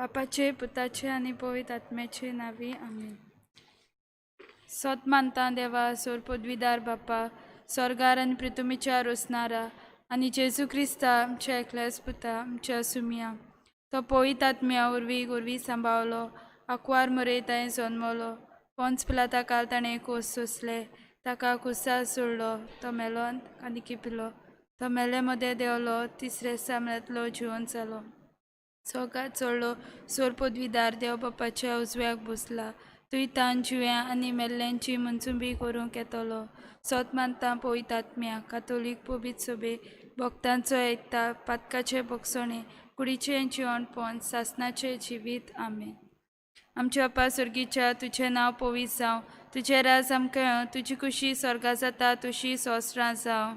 बापाचे पुताचे आनी पवित्र आत्म्याचे नांवी आमेन. सोत मानता देवा सोर पदवीदार बापा सोर्गार आनी प्रितुमीच्या रोसनारा आनी जेजू क्रिस्ता आमच्या एकल्याच पुता आमच्या सुमया तो पवित्र आत्म्या वरवीं गोरवी सांबाळलो आंकवार मरे ताणें जल्मलो पोन्स पिलाता काल ताणें कोस सोंसले ताका कुसार सोडलो तो मेलो आनी किपलो तो मेले मदें देंवलो तिसरे सामल्यांतलो जिवन जालो सोगात चडलो सोर पदवीदार देव बापाच्या उजव्याक बसला थंय तान जिव्या आनी मेल्ल्यांची मनसुबी करूंक येतलो. सोत मानता पवित्र आत्म्या कातोलीक पबीत सोबे भक्तांचो एकता पातकाचे भोगसणे कुडीचें जिवणपण सासनाचें जिवीत. आमेन. आमच्या बापा सर्गीच्या तुजें नांव पवित्र जावं तुजें राज आमकां येवं तुजी खुशी स्वर्गा जाता तशी संवसारांत जावं.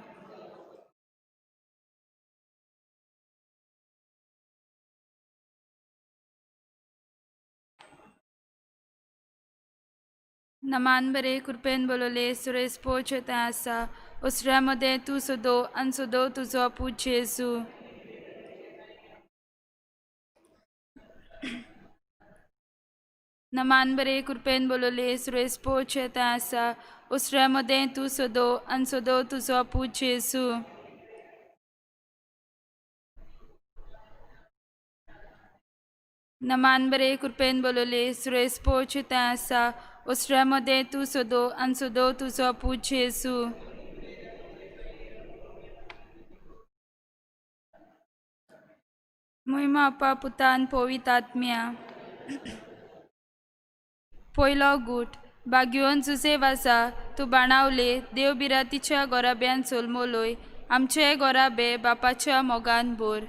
नमान बरे कृपेन बोलवले सुरेश पोच थंय आसा ओसऱ्या मदें तूं सदो आनी सदो तुजो पूत जेजू. नमान बरे कृपेन बोलवले सुरेश पोच थंय आसा ओसऱ्या मदें तूं सदो आनी सदो तुजो पूत जेजू. नमान बरे कृपेन बोलवले सुरेश पोच थंय आसा ओसऱ्या मदें तूं सदो आनी सदो तुजो पूत जेजू. मोहिमा आपा पुतान पवित्र आत्म्या. पयलो गूट भाग्यवन जुझेव आसा तूं बाणावले देव बिरातीच्या गोराब्यान सोलमोलोय आमचे गोराबे बापाच्या मोगान भर.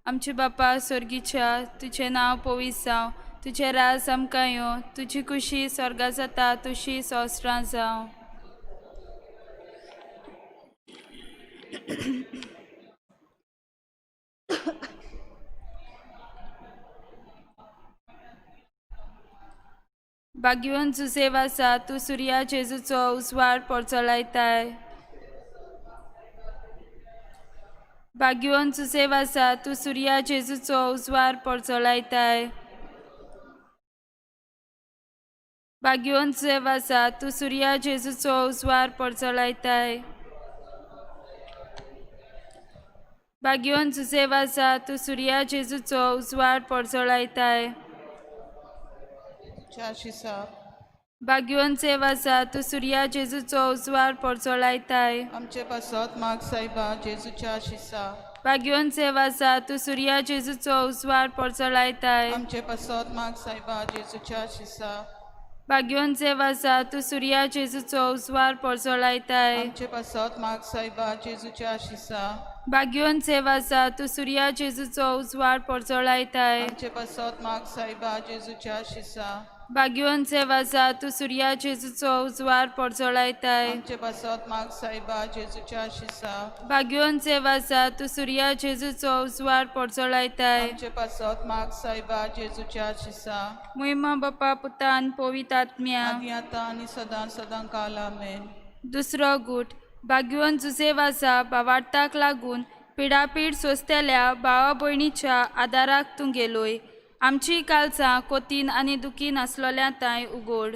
आमचे बापा सर्गीच्या तुजें नांव पवित्र जावं तुजें राज आमकां येवं तुजी खुशी स्वर्गा जाता तशी संवसारांत जावं. भाग्यवन जुझेव आसा तूं सुर्या जेजूचो उजवाड परजळायताय. भाग्यवन जुझेव आसा तूं सुर्या जेजूचो उजवाड परजळायताय. भाग्यवन जुझेव आसा तूं सुर्या जेजूचो उजवाड परजळायताय. भाग्यवन जुझेव आसा तूं सुर्या जेजूचो उजवाड परजळायताय. भाग्यवन सेव आसा तूं सुर्या जेजूचो उजवाड परजळायताय. आमचे पासत माग सायबा जेजूच्या आशिसा. भाग्यवन सेव आसा तूं सुर्या जेजूचो उजवाड परजळायताय. आमचे पासत माग सायबा जेजूच्या आशिसा. भाग्यवन सेव आसा तूं सुर्या जेजूचो उजवाड परजळायताय. आमचे पासत माग सायबा जेजूच्या आशिसा. भाग्यवन सेव आसा तूं सुर्या जेजूचो उजवाड परजळायताय. आमचे पासत माग सायबा जेजूच्या आशिसा. भाग्यवन सेव आसा तूं सुर्या जेजूचो उजवाड परजळायताय. आमचे पासत माग सायबा जेजूच्या आशिसा. भाग्यवन सेव आसा तूं सुर्या जेजूचो उजवाड परजळायताय. आमचे पासत माग सायबा जेजूच्या आशिसा. मोहिमा बापा पुतान पवित्र आत्म्या. आदी आतां आनी सदां सदां काल. आमेन. दुसरो गूट भाग्यवन जुझेव आसा भावार्थाक लागून पिडापीड सोंसतल्या भावा भयणीच्या आदाराक तूं गेलोय. आमची कालसां कोतीन आनी दुखीन आसलोल्या तांय उगोड.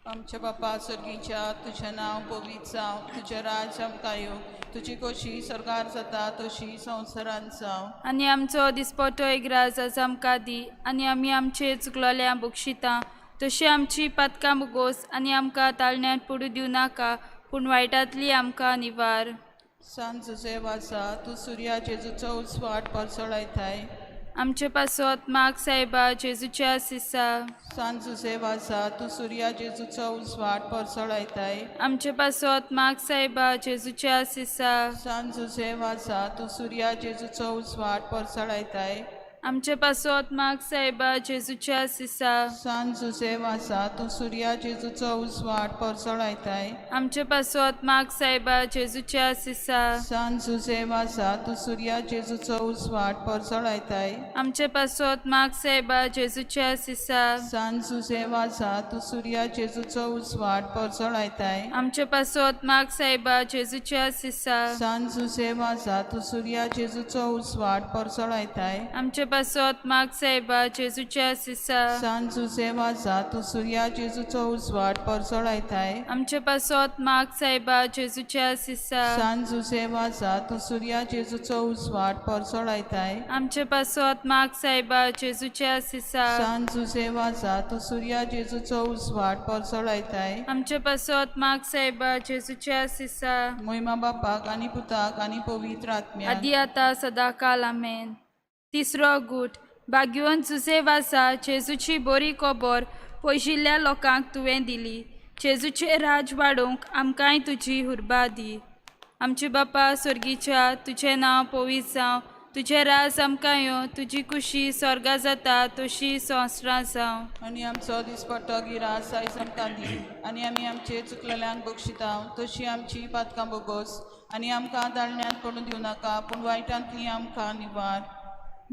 आमच्या बापा सर्गीच्या तुजें नांव पवित्र जावं तुजें राज आमकां येवं तुजी खोशी स्वर्गार जाता तशी संवसारांत जावं. आनी आमचो दिसपटो इग्राज आज आमकां दी आनी आमी आमचे चुकलोल्या बक्षितां तशी आमची पातकां मुगोस आनी आमकां ताळण्यांत पडूं दिवं नाका पूण वायटांतली आमकां निवार. सांत जुझेव आसा तूं सुर्या जेजूचो उजवाड परजळायताय. आमचे पासत माग सायबा जेजूच्या सिसा. सांत जुझेव आसा तूं सुर्या जेजूचो उजवाड परजळायताय. आमचे पासत माग सायबा जेजूच्या सिसा. सांत जुझेव आसा तूं सुर्या जेजूचो उजवाड परजळायताय. आमचे पासत माग सायबा जेजूच्या सिसा. सांत जुझेव आसा तूं सुर्या जेजूचो उजवाड परजळायताय. आमचे पासत माग सायबा जेजूच्या सिसा. सांत जुझेव आसा तूं सुर्या जेजूचो उजवाड परजळायताय. आमचे पासत माग सायबा जेजूच्या सिसा. सांत जुझेव आसा तूं सुर्या जेजूचो उजवाड परजळायताय. आमचे पासत माग सायबा जेजूच्या सिसा. सांत जुझेव आसा तूं सुर्या जेजूचो उजवाड परजळायताय. आमचे पासत माग सायबा जेजूच्या सिसा. सान जुजे वाजा, तूं सुर्या जेजूचो उजवाड परजळायताय. आमचे पासत माग सायबा जेजूच्या सिसा. सान जुजे वाजा, तूं सुर्या जेजूचो उजवाड परजळायताय. आमचे पासत माग सायबा जेजूच्या सिसा. सान जुजे वाजा, तूं सुर्या जेजूचो उजवाड परजळायताय. आमचे पासत माग सायबा जेजूच्या सिसा. मोहिमा बापाक आनी पुताक आनी पवित्र आत्म्याक. आदी आतां सदांकाल आमेन. तिसरो गूट. भाग्यवंत जुझे वासा, जेजूची बरी खबर पयशिल्ल्या लोकांक तुवें दिली. जेजूचें राज वाडोवंक आमकांय तुजी हुर्बा दी. आमचे बापा स्वर्गीच्या, तुजें नांव पवित्र जावं, तुजें राज आमकां येवं, तुजी कुशी स्वर्गा जाता तशी संवसारां जावं. आनी आमचो दिसपट्टो गिरास आयज आमकां दी आनी आमी आमचे चुकलेल्यांक बक्षिता तशी आमची पातकां बोगोस आनी आमकां दाळण्यांत पडून दिवं नाका, पूण वायटांतली आमकां निवार.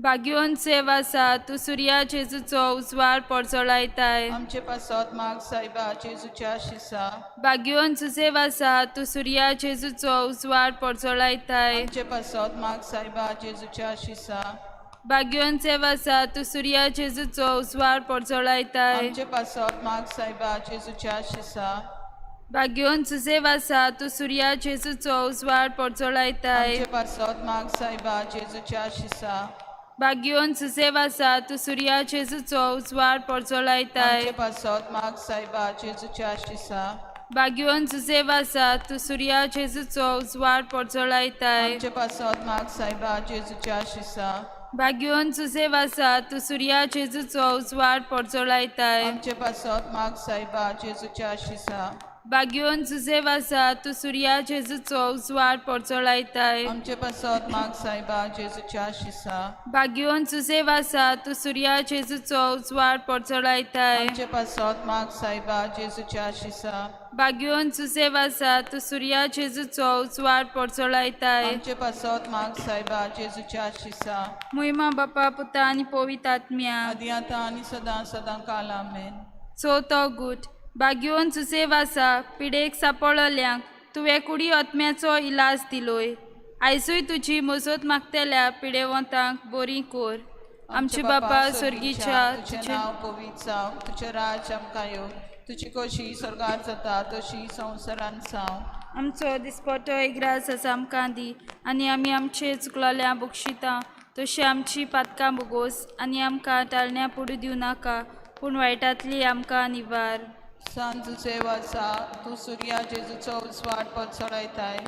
भाग्यवंत सेव आसा, तूं सुर्या जेजूचो उजवाड परजळायताय. आमचे पासत माग सायबा जेजूच्या शिसा. भाग्यवंत जुझेव आसा, तूं सुर्या जेजूचो उजवाड परजळायताय. आमचे पासत माग सायबा जेजूच्या शिसा. भाग्यवंत सेव आसा, तूं सुर्या जेजूचो उजवाड परजळायताय. आमचे पासत माग सायबा जेजूच्या शिसा. भाग्यवंत जुझेव आसा, तूं सुर्या जेजूचो उजवाड परजळायताय. आमचे पासत माग सायबा जेजूच्या शिसा. भाग्यवंत जुझेव आसा, तूं सुर्या जेजूचो उजवाड परजळायताय. आमचे पासत माग सायबा जेजूच्या शिसा. भाग्यवंत जुझेव आसा, तूं सुर्या जेजूचो उजवाड परजळायताय. आमचे पासत माग सायबा जेजूच्या शिसा. भाग्यवंत जुझेव आसा, तूं सुर्या जेजूचो उजवाड परजळायताय. आमचे पासत माग सायबा जेजूच्या शिसा. भाग्यवंत जुझेव आसा, तूं सुर्या जेजूचो उजवाड परजळायताय. आमचे पासत माग सायबा जेजूच्या शिसा. भाग्यवंत जुझेव आसा, तूं सुर्या जेजूचो उजवाड परजळायताय. आमचे पासत माग सायबा जेजूच्या शिसा. भाग्यवंत जुझेव आसा, तूं सुर्या जेजूचो उजवाड परजळायताय. आमचे पासत माग सायबा जेजूच्या शिसा. मोहिमा बापा पुता आनी पवित्र आत्म्या. आदी आतां आनी सदां सदां काल आमेन. चवथो गूट. भाग्यवंत जुझेव आसा, पिडेक सापळल्यांक तुवें कुडी आत्म्याचो इलाज दिलोय. आयजूय तुजी मजत मागतल्या पिडेवंतांक बरी कोर. आमचे बापा स्वर्गीच्या, तुजें तुजें नांव पवित्र जावं, तुजें राज आमकां येवं, तुजी कशी स्वर्गार जाता तशी संवसारांत जावं. आमचो दिसपटो इग्रास आसा आमकां दी आनी आमी आमचे चुकलोल्या बक्षिता तशी आमची पातकां बोगोस आनी आमकां टाळण्या पडूं दिवं नाका, पूण वायटांतली आमकां निवार. सान जुझे वासा, तूं सुर्या जेजूचो उजवाड परजळायताय.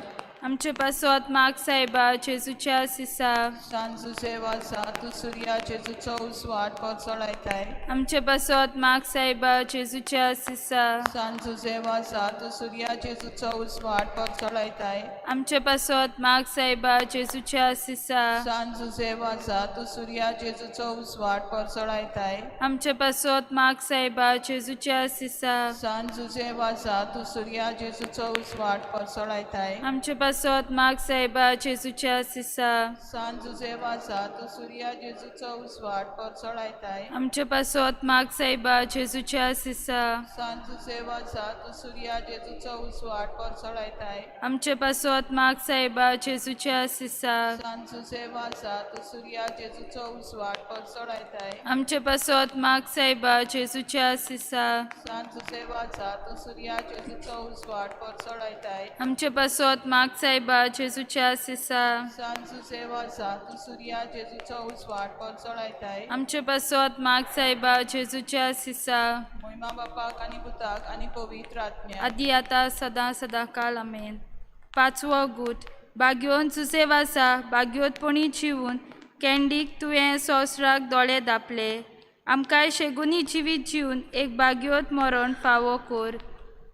आमचे पासत माग सायबा जेजूच्या सिसा. सान जुझे वासा, तूं सुर्या जेजूचो उजवाड परजळायताय. आमचे पासत माग सायबा जेजूच्या सिसा. सान जुझे वासा, तूं सुर्या जेजूचो उजवाड परजळायताय. आमचे पासत माग सायबा जेजूच्या सिसा. सान जुझे वासा, तूं सुर्या जेजूचो उजवाड परजळायताय. आमचे पासत माग सायबा जेजूच्या सिसा. सान जुझे वासा, तूं सुर्या जेजूचो उजवाड परजळायताय. आमचे पासत माग सायबा जेजूच्या सिसा. सान जुझे वासा, तूं सुर्या जेजूचो उजवाड परजळायताय. आमचे पासत माग सायबा जेजूच्या सिसा. सान जुझे वासा, तूं सुर्या जेजूचो उजवाड परजळायताय. आमचे पासत माग सायबा जेजूच्या सिसा. सान जुझे वासा, तूं सुर्या जेजूचो उजवाड परजळायताय. आमचे पासत माग सायबा जेजूच्या सिसा. सान जुझे वासा, तूं सुर्या जेजूचो उजवाड परजळायताय. आमचे पासत माग सायबा जेजूच्या सिसा. सान जुझे वासा, तूं सुर्या जेजूचो उजवाड परजळायताय. आमचे पासत माग सायबा जेजूच्या सिसा. मोहिमा बापाक आनी पुताक आनी पवित्र आत्म्याक. आदी आतां सदां सदां काल आमेन. पांचवो गूट. भाग्यवंत जुझेव आसा, भाग्योतपणी जिवून कँडीक तुवें संवसाराक दोळे दापले. आमकांय शेगुनी जिवीत जिवन एक भाग्योत मरण फावो कोर.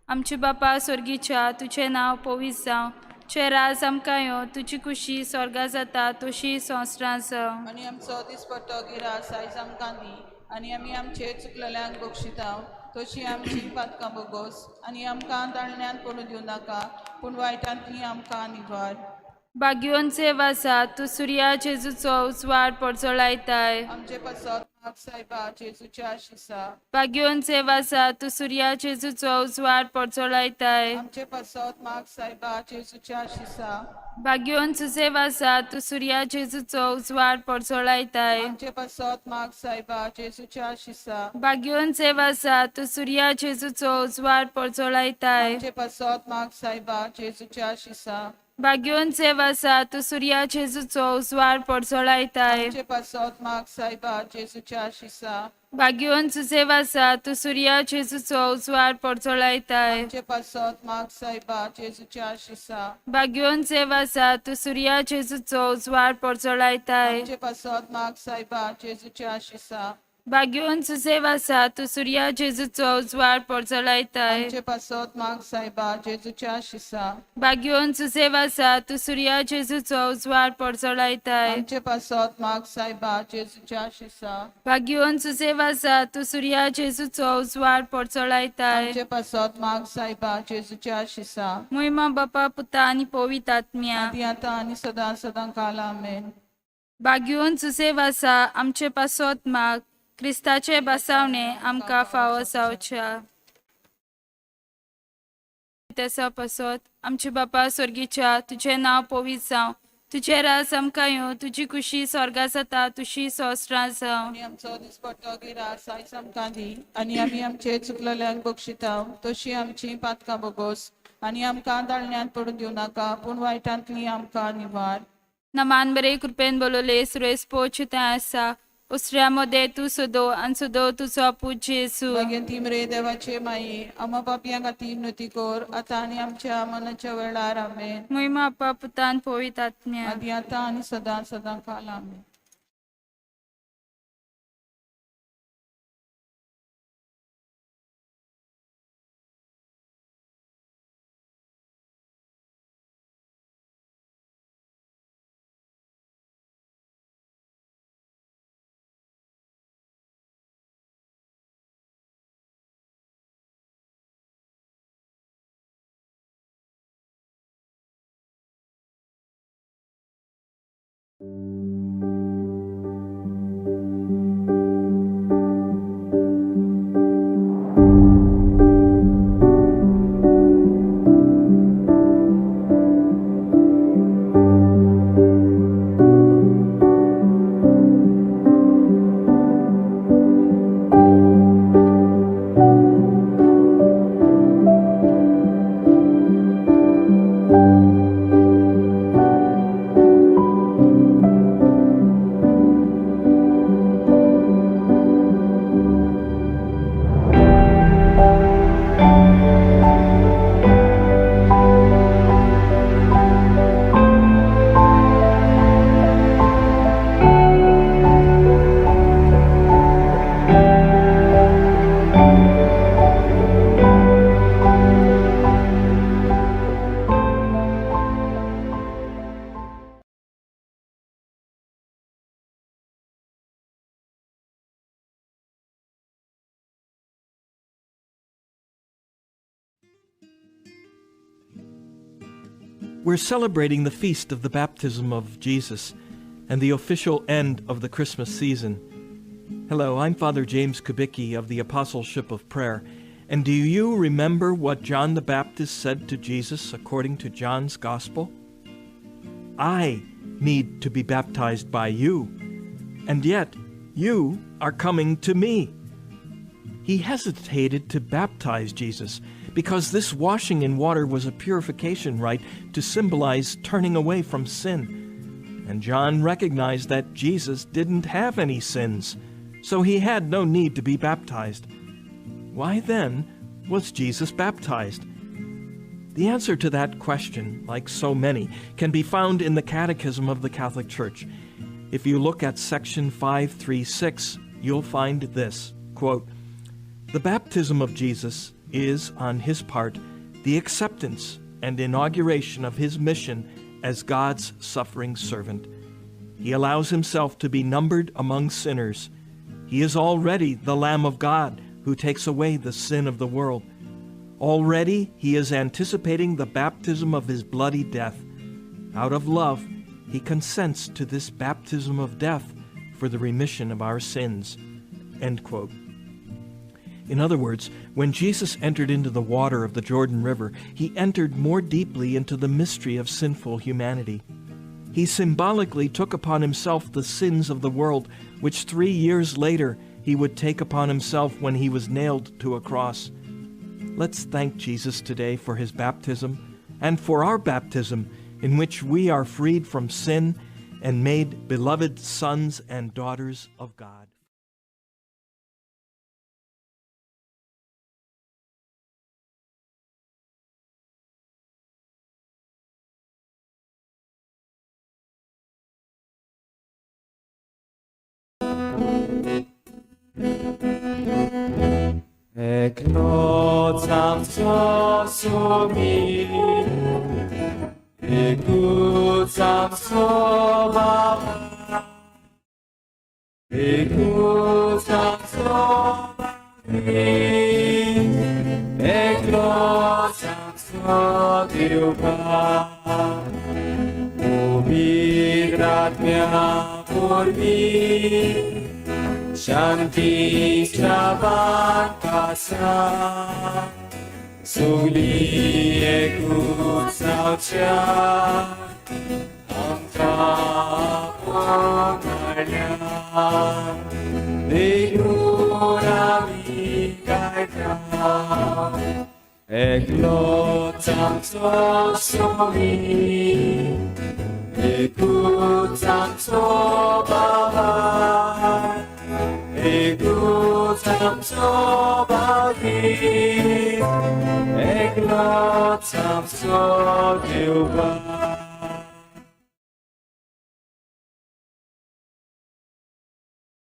आमचे बापा स्वर्गीच्या, तुजें नांव पवित्र जावं, तुजें राज आमकां येवं, तुजी कुशी स्वर्गा जाता तशी संवसारां जावं. आनी आमचो दिसपट्टो गिरास आयज आमकां दी आनी आमी आमचे चुकलेल्यांक बक्षिता तशी आमची पातकां बोगोस आनी आमकां दाळण्यांत पडूं दिवं नाका, पूण वायटांतली आमकां निवार. भाग्यवंत सेव आसा, तूं सुर्या जेजूचो उजवाड परजळायताय. आमचे पासत माग सायबा जेजूच्या आशिसा. भाग्यवंत सेवासा तूं सुर्या जेजूचो उजवाड पोरजोळायताय. आमचे पासत माग सायबा जेजूच्या आशिसा. भाग्यवंत सुसेवासा तूं सुर्या जेजूचो उजवाड पोरजोळायताय. आमचे पासत माग सायबा जेजूच्या आशिसा. भाग्यवंत सेवासा तूं सुर्या जेजूचो उजवाड पोरजोळायताय. आमचे पासत माग सायबा जेजूच्या आशिसा. भाग्यवंत सेवासा तूं सुर्या जेजूचो उजवाड पोरजोळायताय. आमचे पासत माग सायबा जेजूच्या आशिसा. भाग्यवंत सुसेवासा तूं सुर्या जेजूचो उजवाड पोरजोळायताय. आमचे पासत माग सायबा जेजूच्या आशिसा. भाग्यवंत सेवासा तूं सुर्या जेजूचो उजवाड पोरजोळायताय. आमचे पासत माग सायबा जेजूच्या आशिसा. भाग्यवंत सुसेवासा तूं सुर्या जेजूचो उजवाड पोरजोळायताय. आमचे पासत माग सायबा जेजूच्या आशिसा. भाग्यवंत सुसेवासा तूं सुर्या जेजूचो उजवाड पोरजोळायताय. आमचे पासत माग सायबा जेजूच्या आशिसा. भाग्यवंत सुसेवासा तूं सुर्या जेजूचो उजवाड पोरजोळायताय. आमचे पासत माग सायबा जेजूच्या आशिसा. मोहिमा बापा पुता आनी पवित्र आत्म्या. आदी आतां आनी सदां सदां काल आमेन. भाग्यवंत सुसेवासा आमचे पासत माग क्रिस्ताचे बसावणे आमकां फावो जावच्या. तेसा पासत आमचे बापा स्वर्गीच्या तुजें नांव पवित्र जावं, तुजें राज आमकां येवं, तुजी खुशी स्वर्गा जाता तुशी संवसारां जावं. आनी आमचो दिसपट्टो गिरास आयज आमकां दी आनी आमी आमचे चुकलेल्यांक बक्षिता तशी आमची पातकां बोगोस आनी आमकां दाळण्यांत पडून दिवं नाका पूण वायटांतली आमकां निवार. नमान बरे कृपेन बोलवले सुरेश पोच तें आसा उसऱ्या मदें तूं सदो आनी सदो तुजो पूत जेजू. भाग्यंती मरे देवाचे माई आम्हा पापयां खातीर नुती कर आतां आनी आमच्या मनाच्या वेळार आमेन. मोहिमा बापा पुतान पवित्र आत्म्या. आदी आतां आनी सदां सदां काल आमेन. We're celebrating the feast of the baptism of Jesus and the official end of the Christmas season. Hello, I'm Father James Kubicki of the Apostleship of Prayer. And do you remember what John the Baptist said to Jesus according to John's Gospel? I need to be baptized by you, and yet you are coming to me. He hesitated to baptize Jesus because this washing in water was a purification rite to symbolize turning away from sin. And John recognized that Jesus didn't have any sins, so he had no need to be baptized. Why then was Jesus baptized? The answer to that question, like so many, can be found in the Catechism of the Catholic Church. If you look at section 536, you'll find this, quote, "The baptism of Jesus is, on his part, the acceptance and inauguration of his mission as God's suffering servant. He allows himself to be numbered among sinners. He is already the Lamb of God who takes away the sin of the world. Already he is anticipating the baptism of his bloody death. Out of love, he consents to this baptism of death for the remission of our sins. End quote. In other words, when Jesus entered into the water of the Jordan River, he entered more deeply into the mystery of sinful humanity. He symbolically took upon himself the sins of the world, which 3 years later he would take upon himself when he was nailed to a cross. Let's thank Jesus today for his baptism and for our baptism, in which we are freed from sin and made beloved sons and daughters of God. Ekloc amso sumi, ekut amso baba, ekut amso babi, ekloc amso diupa, ubigrat mea por mi. Shanti Shabbat Sugli ekut saucha Amka Ponarya Degrurami Kaita Eklot amso somi Ekut amso baba Ekut amso babi, eklot amso diuba.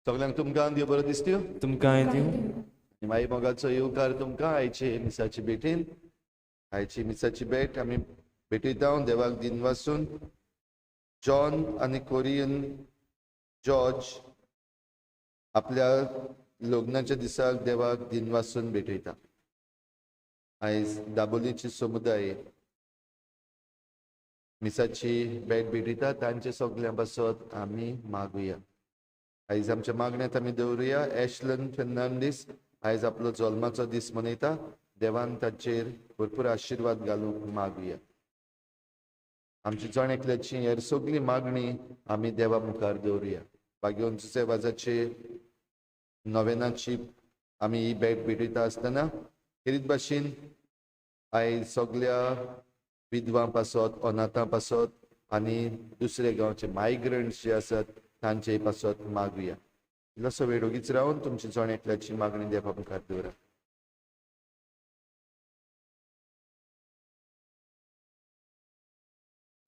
सगळ्यांक तुमकां देव बरो दिसत्यो. तुमकांय दिवं. आनी माई मोगाचो येवकार तुमकां आयचे मिसाचे भेटीन. आयची मिसाची भेट आमी भेटयता देवाक दिनवासून. जॉन आनी कोरियन जॉर्ज आपल्या लग्नाच्या दिसाक देवाक दिनवासून भेटयता. आयज दाबोलीची समुदाय मिसाची भेट भेटयता, तांचे सगळ्यां पासत आमी मागुया. आयज आमच्या मागण्यांत आमी दवरुया एशलन फेर्नांडीस आयज आपलो जल्माचो दीस मनयता. देवान ताचेर भरपूर आशिर्वाद घालूंक मागुया. आमची जण एकल्याची हेर सगळी मागणी आमी देवा मुखार दवरुया. भाग्यवंत वाजाचे नवेनाची आमी ही भेट भेटयता आसतना खेरीत भाशेन आयज सगल्या विधवां पासत, अनाथां पासत आनी दुसरे गांवचे मायग्रंट्स जे आसात तांचे पासत मागुया. इल्लोसो वेळ ओगीच रावन तुमची जण एकल्याची मागणी देवा मुखार दवरा.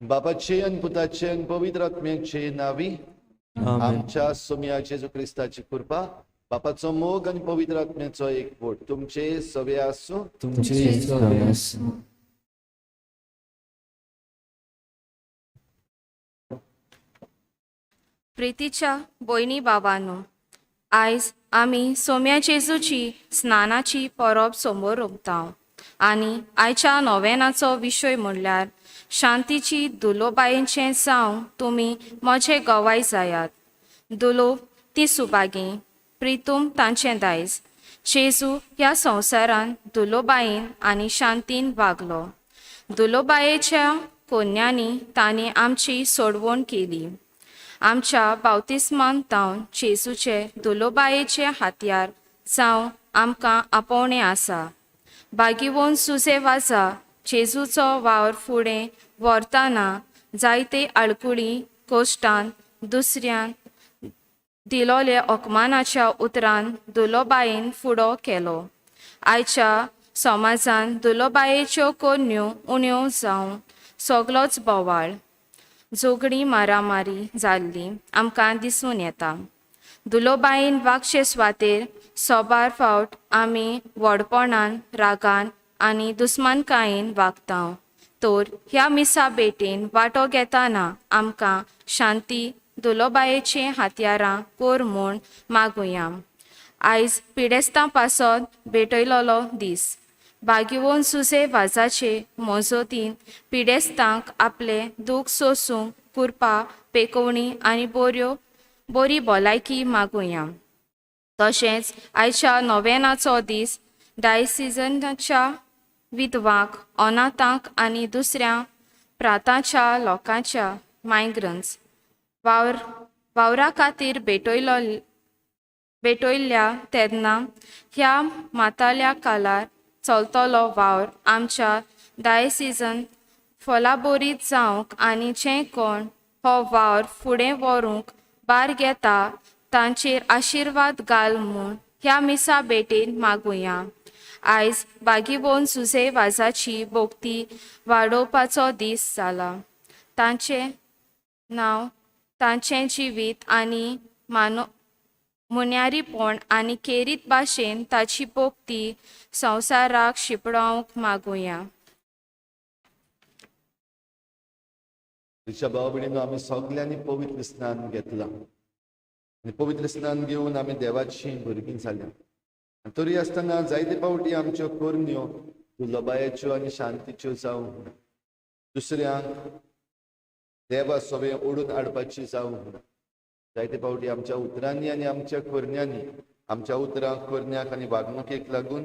बापाचे आनी पुताचे आनी पवित्र आत्म्याचे नावी आमच्या सोम्या जेजू क्रिस्ताची कृपा, बापाचो मोग आनी पवित्र आत्म्याचो एकवट तुमचे सवे आसूं. तुमचे सवे आसूं. प्रितीच्या भयणी बाबांनो, आयज आमी सोम्या जेजूची स्नानाची परब समोर रोमता आनी आयच्या नोवेनाचो विशय म्हणल्यार शांतीची दुलोबायेचें जावं तुमी म्हजे गवाय जायात. दुलोब ती सुभागी, प्रितूम तांचें दायज. जेजू ह्या संवसारान दुलोबायेन आनी शांतीन वागलो. दुलोबायेच्या कोन्यांनी तांणी आमची सोडवण केली. आमच्या बावतिस्मान तावन जेजूचे दुलोबायेचे हातयार जावं आमकां आपोवणें आसा. बागीवोन सुजे वाजा जेजूचो वावर फुडें व्हरतना जायते आळकुळी कोश्टान दुसऱ्यान दिलोले अकमानाच्या उतरान दुलोबायेन फुडो केलो. आयच्या समाजान दुलोबायेच्यो कोन्यो उण्यो जावन सगलोच बोवाळ, झगडीं, मारामारी जाल्ली आमकां दिसून येता. दुलोबायेन वागचे सुवातेर सोबार फावट आमी व्हडपणान, रागान आनी दुस्मानकायेन वागता. तर ह्या मिसा भेटेन वांटो घेतना आमकां शांती दुलोबायेचीं हातयारां कर म्हूण मागुया. आयज पिडेस्तां पासत भेटयलोलो दीस. बागीवोन सुजे वाजाचे मजतीन पिडेस्तांक आपलें दूख सोसूंक कृपा, पेकोवणी आनी बरी भलायकी मागुया. तशेंच आयच्या नोवेनाचो दीस डायसिजनाच्या विधवांक, अनाथांक आनी दुसऱ्या प्रांताच्या लोकांच्या मायग्रंट्स वावरा खातीर भेटयल्ल्या तेन्ना ह्या माताल्या कालार चलतलो वावर आमच्या डायसिजन फलाबोरीत जावंक आनी जें कोण हो वावर फुडें व्हरूंक भार घेता तांचेर आशिर्वाद घाल म्हूण ह्या मिसा भेटेन मागुया. आयज बागीबोन सुजे वाजाची भोक्ती वाडोवपाचो दीस जाला. तांचें नांव, तांचें जिवीत आनी मुन्यारीपण आनी खेरीत भाशेन ताची भोक्ती संवसाराक शिंपडावंक मागुया. रिशा भाव भयणीनो, आमी सगल्यांनी पवित्र स्नान घेतलां आनी पवित्र स्नान घेवन आमी देवाची भुरगीं जाल्या. तरी आसतना जायते फावटी आमच्यो करण्यो दुर्लभायेच्यो आनी शांतीच्यो जावंक ना, दुसऱ्यांक देवा सोबें ओडून हाडपाची जावंक ना. जायते फावटी आमच्या उतरांनी आनी आमच्या करण्यांनी, आमच्या उतरांक, करण्याक आनी वागणुकेक लागून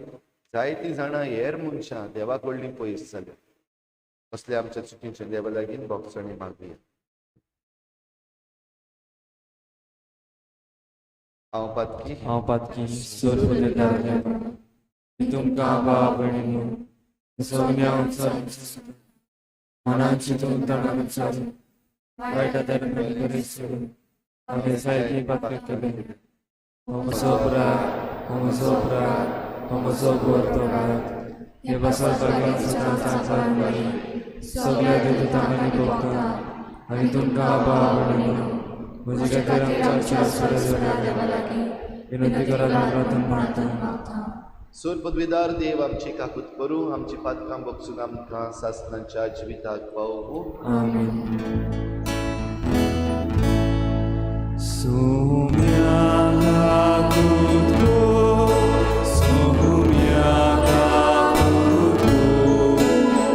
जायतीं जाणां हेर मनशां देवा कडलीं पयस जाल्या. असले आमच्या चुकीचे देवा लागीं भोगसणी मागुया. हांव पातकी, हांव पातकी, सोर तुमकां भाव भयणींनो सगळ्या मनान चिंतून तणान विचारून वायट धर्म सोडून हांवें जायतीं पातकां केलीं. हो म्हजो अपराध, हो म्हजो अपराध, हो म्हजो व्हडलो अपराध. हे बसात भगवान सदां सांगपाक बरें सगळ्या देवतांक आनी भक्तांक आनी तुमकां भाव भयणींनो म्हजे खातीर आमच्या देवा विनंती करात प्रार्थना मागता. सूर पदवीदार देव आमची काकूत करूं, आमची पातकां भोगसून आमकां सासणाच्या जिविताक पावोवं. आमेन. सोम्या काकूत कर, सोम्या काकूत कर,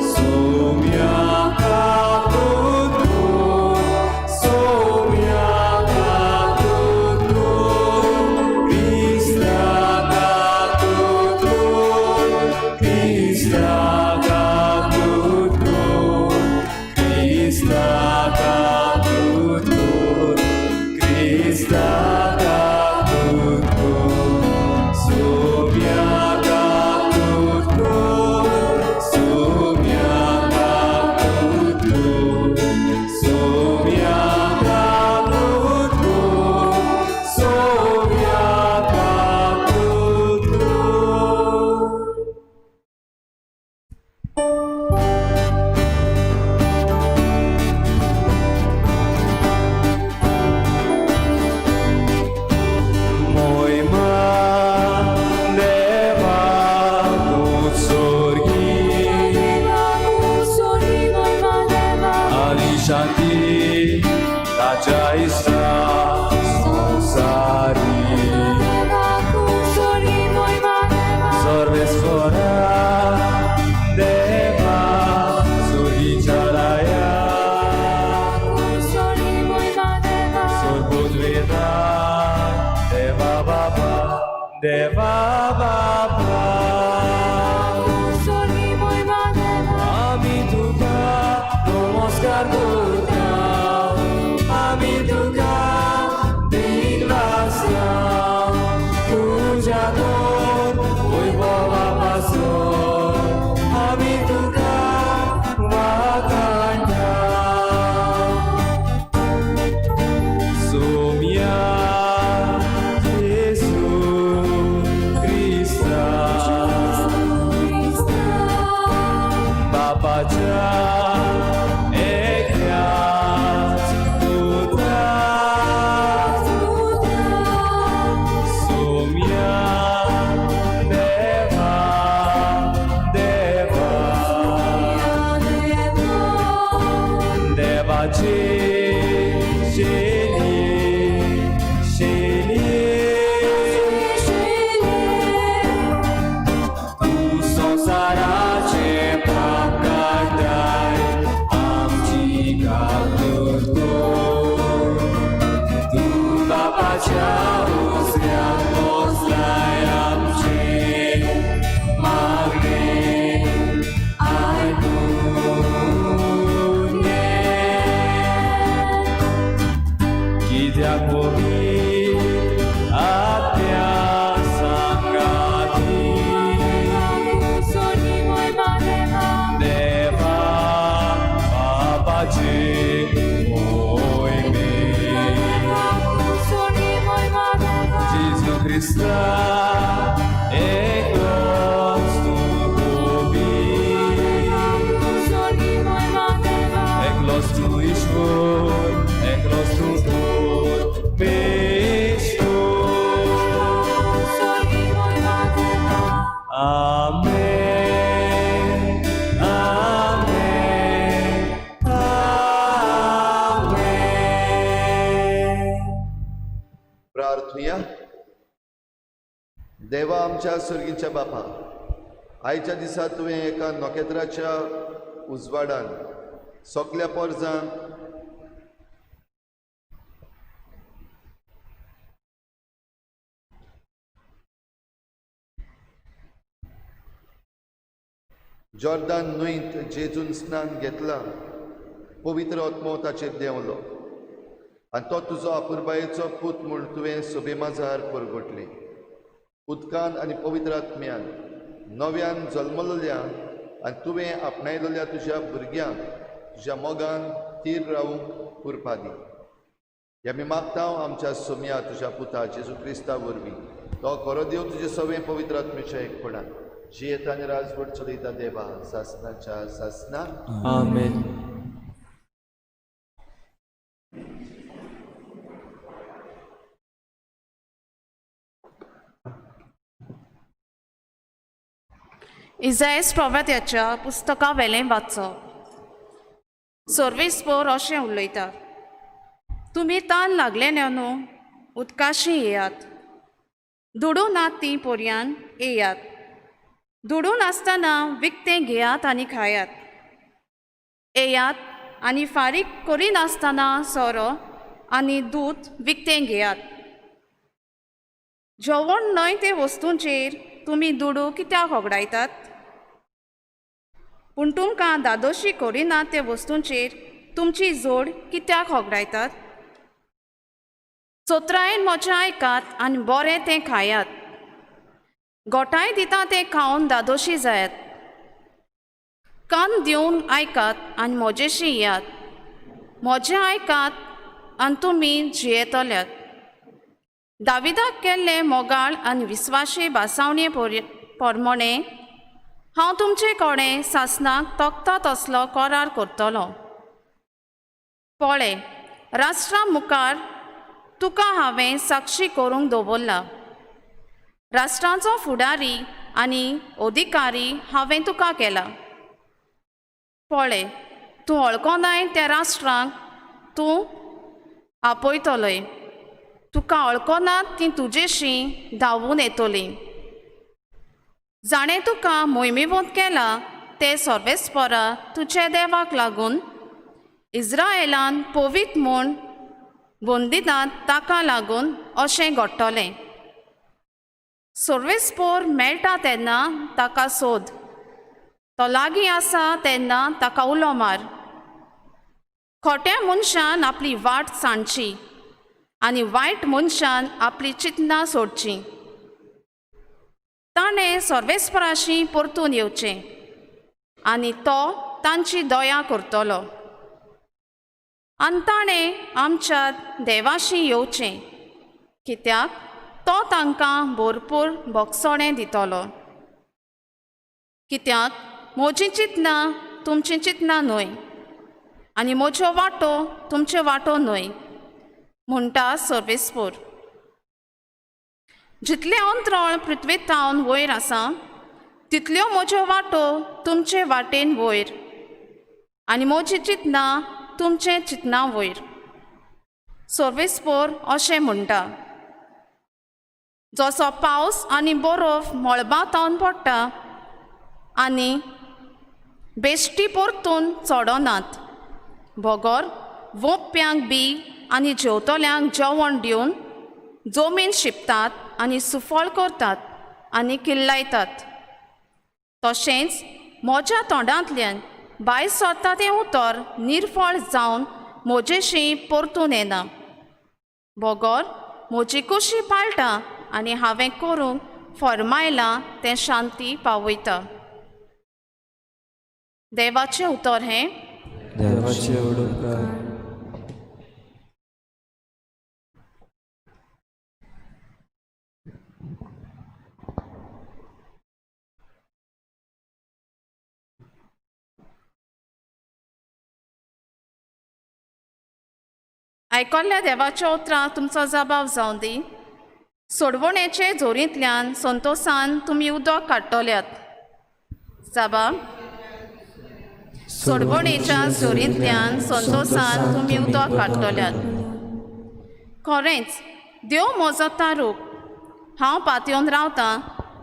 सोम्या काकूत कर, सोम्या काकूत कर, क्रिस्ता काकूत कर, क्रिस्ता काकूत कर, क्रिस्ता काकूत कर, क्रिस्ता काकूत कर, सोम्या काकूत कर, सोम्या काकूत कर, सोम्या काकूत कर, सोम्या काकूत कर. मोयमा देवा कुसोर्गी आनी शांती ताच्या इस्ता संवसारी सर्वेस्वरा देवा सुगीच्या राया सोरपुजवेदा देवा बाबा, देवा बाबा, आमी तुका नमस्कार करता, आमी तुका दिनवासता, तुज्या दोन वैभवा पासून आमी तुका वाखाणटा. सोम्या जेसू क्रिस्ता बापाच्या एकल्याच पुता, सोम्या देवा, देवा, देवाची शेली, शेली, तूं संवसाराचें पाप काडटाय. मोहिमे जेजू क्रिस्ता एकलोच तूं कोबी एकलोच तूं ईश्वर एकलोच तूं परमेश्वर. Amen. Amen. Amen. प्रार्थुया. देवा आमच्या सर्गीच्या बापा, आयच्या दिसा तुवें एका नखेत्राच्या उजवाडान सगल्या पोरजांक जॉर्दान न्हंयत जेजून स्नान घेतलां, पवित्र आत्मो ताचेर देंवलो आनी तो तुजो अपुरबायेचो पूत म्हूण तुवें सभेमाजार परगटली. उदकान आनी पवित्र आत्म्यान नव्यान जल्मलेल्या आनी तुवें आपणायलेल्या तुज्या भुरग्यांक तुज्या मोगान थीर रावूंक कृपा दी. हे आमी मागता आमच्या सोम्या तुज्या पुता जेजू क्रिस्ता वरवीं. तो खरो देव तुजे सवें पवित्र आत्म्याच्या एकपणान जियेता आनी राजवट चलयता देवा सासनाच्या सासना. Amen. इजायस प्रभात्याच्या पुस्तका वेलें वाचप. सर्वेस्पोर अशें उलयता, तुमी तान लागले न्हू उदकाशी येयात, दुडू ना ती पोरयान येयात, दुडू नासतना विकतें घेयात आनी खायात, येयात आनी फारीक करिनासतना सोरो आनी दूद विकतें घेयात. जेवण न्हय ते वस्तूंचेर तुमी दुडू कित्याक होगडायतात? पूण तुमकां दादोशी करिना ते वस्तूंचेर तुमची जोड कित्याक होगडायतात? चोत्रायेन म्हजें आयकात आनी बरें तें खायात, गोठांय दिता तें खावन दादोशी जायात. कान दिवन आयकात आनी म्हजेशी येयात, म्हजें आयकात आनी तुमी जियेतल्यात. दाविदाक केल्ले मोगाळ आनी विस्वाशी भासावणे पोरमोणे हांव तुमचे कडेन सासनाक तोखता तसलो करार करतलो. पळय, राष्ट्रा मुखार तुका हांवें साक्षी करूंक दवरला, राष्ट्रांचो फुडारी आनी अधिकारी हांवें तुका केला. पळय, तूं वळखनाय त्या राष्ट्रांक तूं आपयतलोय, तुका वळखनात तीं तुजेशी धांवून येतलीं. जाणें तुका मोहिमेवंत केला ते सर्वेस्परा तुज्या देवाक लागून इस्रायलान पवीत म्हूण बंदितात ताका लागून अशें घडटलें. सर्वेस्पोर मेळटा तेन्ना ताका सोद, तो लागीं आसा तेन्ना ताका उलो मार. खोट्या मनशान आपली वाट सांडची आनी वायट मनशान आपली चिंतनां सोडचीं. ताणें सर्वेस्पराशी परतून येवचें आनी तो तांची दया करतलो. आनी ताणें आमच्या देवाशी येवचें, कित्याक तो तांकां भरपूर भोगसणें दितलो. कित्याक म्हजीं चिंतनां तुमचीं चिंतनां न्हय आनी म्हज्यो वाटो तुमच्यो वाटो न्हय, म्हणटा सर्वेस्पोर. जितलें अंतराळ पृथ्वी थावन वयर आसा तितल्यो म्हज्यो वाटो तुमचे वाटेन वयर आनी म्हजी चिंतनां तुमचे चिंतनां वयर. सर्वेस्पोर अशें म्हणटा, जसो पावस आनी बरोफ मळबा थावन पडटा आनी बेश्टी परतून चडनात, बगर वोंपप्यांक बी आनी जेवतल्यांक जेवण दिवन जमीन शिंपतात आनी सुफळ करतात आनी किल्लायतात, तशेंच म्हज्या तोंडांतल्यान भायर सरता तें उतर निर्फळ जावन म्हजेशी परतून येना, बगर म्हजी कुशी पाळटा आनी हांवें करूंक फर्मायलां तें शांती पावयता. देवाचें उतर हें. देवाचे उपकार. आयकल्ल्या देवाच्या उतरां तुमचो जबाब जावं दी. सोडवणेचे जोरींतल्यान संतोसान तुमी उदक काडटल्यात. जाबाब. सोडवणेच्या जोरींतल्यान संतोसान तुमी उदक काडटल्यात. खरेंच देव म्हजो तारूक, हांव पातयेवन रावतां,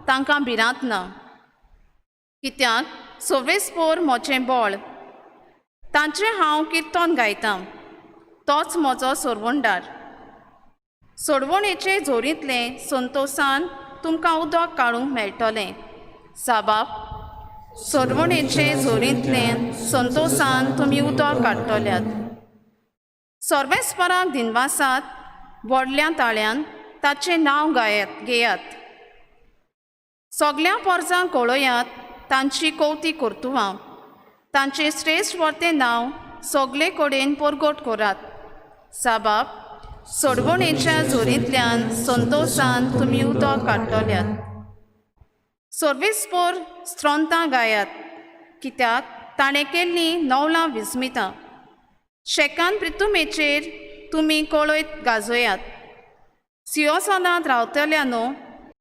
तांकां भिरांत ना. कित्याक सोवेसपोर म्हजें बळ, तांचें हांव किर्तन गायतां, तोच म्हजो सोरवणदार. सोडवणेचे जोरींतलें संतोसान तुमकां उदक काडूंक मेळटलें. साबाब. सोडवणेचे जोरींतलें संतोसान तुमी उदक काडटल्यात. सर्वेस्पराक दिनवासात व्हडल्या ताळ्यान ताचें नांव गायात घेयात. सगल्या पोरजांक कळयात तांची कवती करतुवां, तांचें श्रेश्ठ वर्तें नांव सगले कडेन परगट करात. साबाब. सोडवणेच्या जोरींतल्यान संतोसान तुमी उदक काडटल्यात. सर्वेस्पोर स्त्रोंतां गायात, कित्याक ताणें केल्लीं नवलां विस्मितां. शेकान प्रितुमेचेर तुमी कळयत गाजयात. सियोसनांत रावतल्यानो